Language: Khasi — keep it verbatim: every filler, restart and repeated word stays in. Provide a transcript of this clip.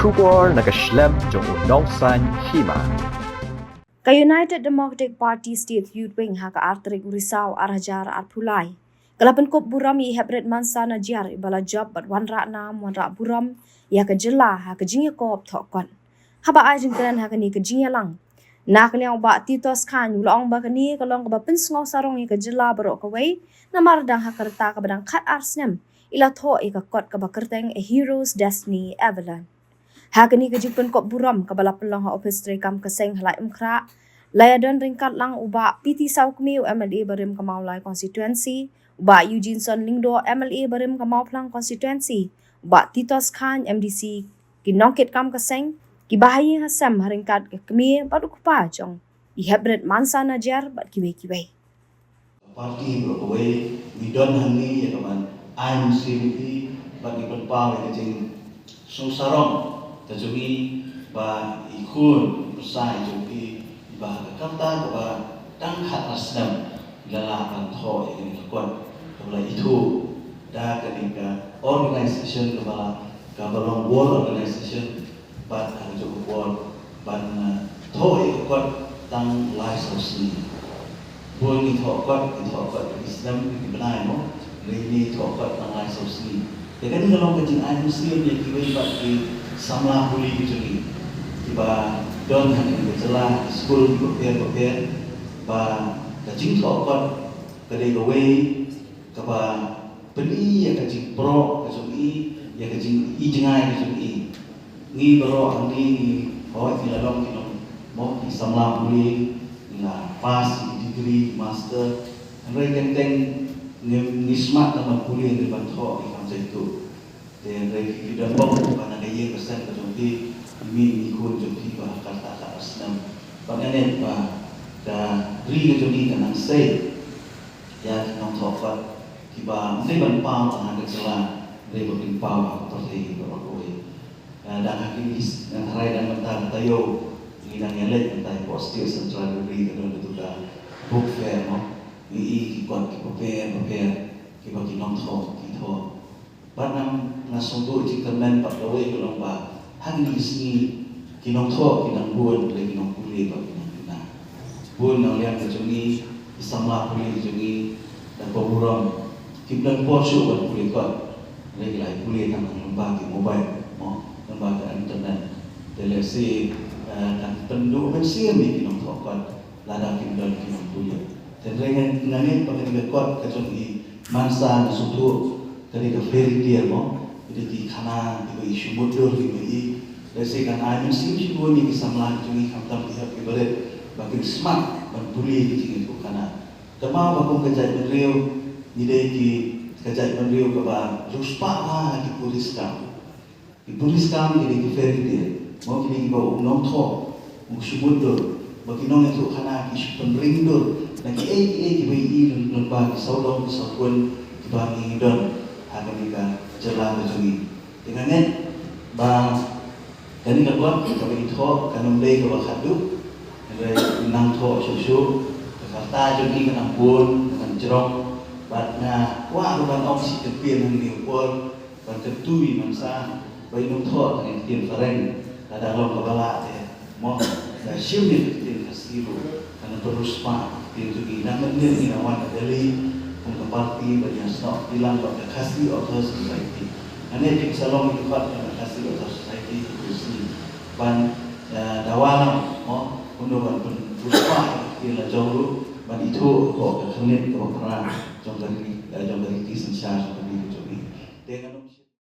Khubor na ka shlem jong u nongsan hima. Ka United Democratic Party State Youth Wing ha ka ar tarik u Risaw ar hajar arphew lai ka la pynkup burom ïa i Heprit Mansa Najiar iba la jop bad wanrah nam wanrah burom ïa ka jylla ha ka jingïakop thoh kot. Haba ai jingkren ha kane ka jingïalang na ka liang u Bah Titos Chyne u la ong ba kane ka long kaba pynsngew sarong ïa ka jylla baroh kawei namar dang ha ka rta kaba dang khat ar snem i la thoh ïa ka kot kaba kyrteng A Hero's Destiny Avalon. Ha kane ka jingpynkop burom kaba la pynlong ha ophis treikam ka seng ha Laitumkhrah la ïadon ryngkat lang u Bah P T Sawkmie u M L A barim ka Mawlai constituency, u Bah Eugeneson Lyngdoh M L A barim ka Mawphlang constituency, u Bah Titos Chyne M D C, ki nongkitkam ka seng, ki bahaïing hasem ha ryngkat ka kmie bad u kpa jong i Heprit Mansa Najiar bad kiwei kiwei. Party baroh kawei ngi don hangne ïa ka ban ai mynsiem ïa ki bad ngi pynpaw ïa ka jingsngew sarong ka jong ngi ba i khun i pyrsa i jong ki iba ha ka rta kaba dang khat ar snem i la lah ban thoh ïa kane ka kot kaba la ithuh da kane ka organisation kaba la kaba long world organisation bad ha kajuh ka por ban thoh ïa ka kot tang lai saw sngi. Bun ngi thoh kot, ngi thoh kot ki snem ki bnai mo, ngi ngi thoh kot tang lai saw sngi. Te kane ka long ka jingai mynsiem ïa kiwei pat ki samla pule ki jong ngi kiba don ha kane ka jylla, ki skul kiba pher bapher ba ka jingthoh kot ka dei kawei kaba pyni ïa ka jingpyrshah ka jong i, ïa ka jing i jngai ka jong i. Ngi baroh hangne ngi hoi ngi la long ki nong mo ki samla pule, ngi la pass ki degree master. Hynrei teng teng ngi ngi smat na ban pule ngi ban thoh ngi kam jaituh. Te hynrei ki ki don bok ba na ka ïing ka sem ka jong ki, mi mi khun jong ki ba ka ta ka snem. Ba nga ne ba ka ri ka jong ki ka nang sei. Ïa ki nongthoh kot kiba ym dei ban paw tang ha ka jylla, ym dei ban paw ha ka pyrthei baroh kawei. Dang ha kine ki ngan tharai dang mynta ka taïew ngi dang ïaleit mynta hapoh State Central Library ka don katu ka book fair mo. Ngi i ki kot kiba pher bapher kiba ki nongthoh ki thoh. Bad nga sngewthuh jingkyrmen pat kawei ka long ba ha kine ki sngi ki nongthoh ki nang bun, hynrei ki nongpule pat ki nang duna. Bun na liang ka jong ngi, ki samla pule ka jong ngi, da kaba burom kim don por shuh ban pule kot, hynrei ki la ïa pule tang lyngba ki mobile mo, lyngba ka internet. Te lehse kan pynduh mynsiem ïa ki nongthoh kot lada kim don ki nongpule. Te hynrei nga ngeit ba kane ka kot ka jong i Mansa nga sngewthuh ka dei ka fairy tale mo, ka dei ki khana kiba i shu mutdur kiba i. Lehse kan ai mynsiem shibun ïa ki samla ki jong i khamtam ki hep ki barit ba kin smat ban pule ki jingïathuhkhana. Te ma ba kum ka jaitbynriew ngi dei ki ka jaitbynriew kaba riewspah ha ki puriskam. Ki puriskam ki dei ki fairy tale mo, ki dei kiba u nongthoh u shu mutdur ba ki nongïathuhkhana ki shu pynring dur na kiei kiei kiba i lyngba ki sawdong ki sawkun kiba ngi don ha kane ka jylla ka jong ngi. Te nga ngeit ba kane ka kot kaba i thoh kan ym dei kaba khatduh, hynrei nang thoh shuh shuh, ka rta jong ngi ka nang bun ka nang jrong. Bad nga kwah ruh ban ong shi kyntien hangne ha por ban kyntu ïa i Mansa ba i nongthoh tang ïa ka ktien phareng, lada long kaba lah te mo, da shim ïa ka ktien Khasi ruh kan pynriewspah ïa ka ktien jong ngi. Nang mynnin ngi nang wan na Delhi kum ka party ba ngi snoh kti lang bad ka Khasi Authors Society. Nga ngeit ba sa long ïa ka kot ka Khasi Authors Society ka sngi ban dawa lang mo, kumno ban pynriewspah ïa ka ktien la jong ruh ban ithuh hapoh ka khyrnit kaba phra jong ka ri.